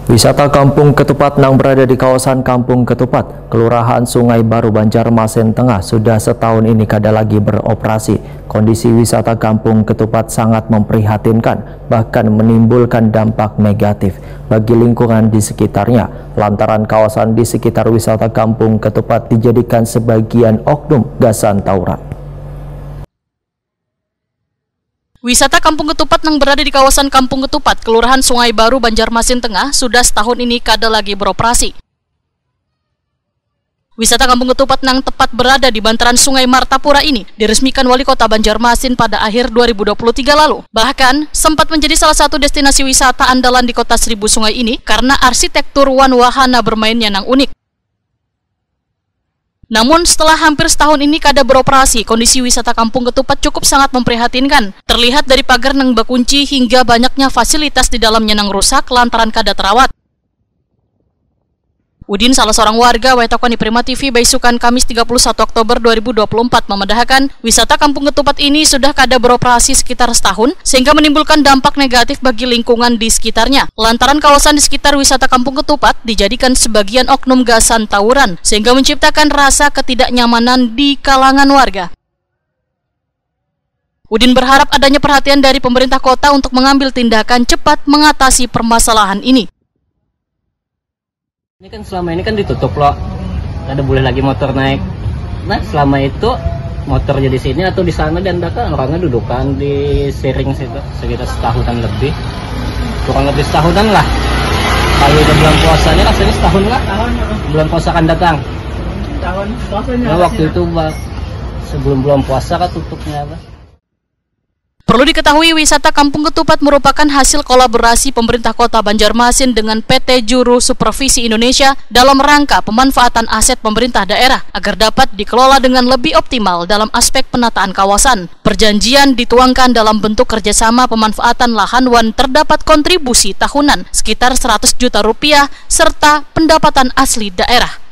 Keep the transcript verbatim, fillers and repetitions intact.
Wisata Kampung Ketupat nang berada di kawasan Kampung Ketupat, Kelurahan Sungai Baru, Banjarmasin Tengah, sudah setahun ini kada lagi beroperasi. Kondisi wisata Kampung Ketupat sangat memprihatinkan, bahkan menimbulkan dampak negatif bagi lingkungan di sekitarnya, lantaran kawasan di sekitar wisata Kampung Ketupat dijadikan sebagian oknum gasan tawuran. Wisata Kampung Ketupat nang berada di kawasan Kampung Ketupat, Kelurahan Sungai Baru, Banjarmasin Tengah, sudah setahun ini kada lagi beroperasi. Wisata Kampung Ketupat nang tepat berada di bantaran Sungai Martapura ini diresmikan Wali Kota Banjarmasin pada akhir dua ribu dua puluh tiga lalu. Bahkan, sempat menjadi salah satu destinasi wisata andalan di Kota Seribu Sungai ini karena arsitektur wan wahana bermainnya nang unik. Namun, setelah hampir setahun ini kada beroperasi, kondisi wisata Kampung Ketupat cukup sangat memprihatinkan. Terlihat dari pagar nang bakunci hingga banyaknya fasilitas di dalamnya nang rusak lantaran kada terawat. Udin, salah seorang warga, wayatakon di Prima T V baisukan Kamis tiga puluh satu Oktober dua ribu dua puluh empat, memadahakan wisata Kampung Ketupat ini sudah kada beroperasi sekitar setahun, sehingga menimbulkan dampak negatif bagi lingkungan di sekitarnya. Lantaran kawasan di sekitar wisata Kampung Ketupat dijadikan sebagian oknum gasan tawuran, sehingga menciptakan rasa ketidaknyamanan di kalangan warga. Udin berharap adanya perhatian dari pemerintah kota untuk mengambil tindakan cepat mengatasi permasalahan ini. Ini kan selama ini kan ditutup, loh. Kada boleh lagi motor naik. Nah, selama itu motor jadi sini atau di sana diandakan, orangnya dudukan di siring situ sekitar setahunan lebih. Kurang lebih setahunan lah. Kalau udah bulan puasanya rasanya setahun lah. Tahun, heeh. Bulan puasa akan datang. Tahun puasanya. Nah, waktu itu, Pak, sebelum bulan puasa kan tutupnya, apa? Perlu diketahui, wisata Kampung Ketupat merupakan hasil kolaborasi pemerintah Kota Banjarmasin dengan P T Juru Supervisi Indonesia dalam rangka pemanfaatan aset pemerintah daerah agar dapat dikelola dengan lebih optimal dalam aspek penataan kawasan. Perjanjian dituangkan dalam bentuk kerjasama pemanfaatan lahan wan terdapat kontribusi tahunan sekitar seratus juta rupiah serta pendapatan asli daerah.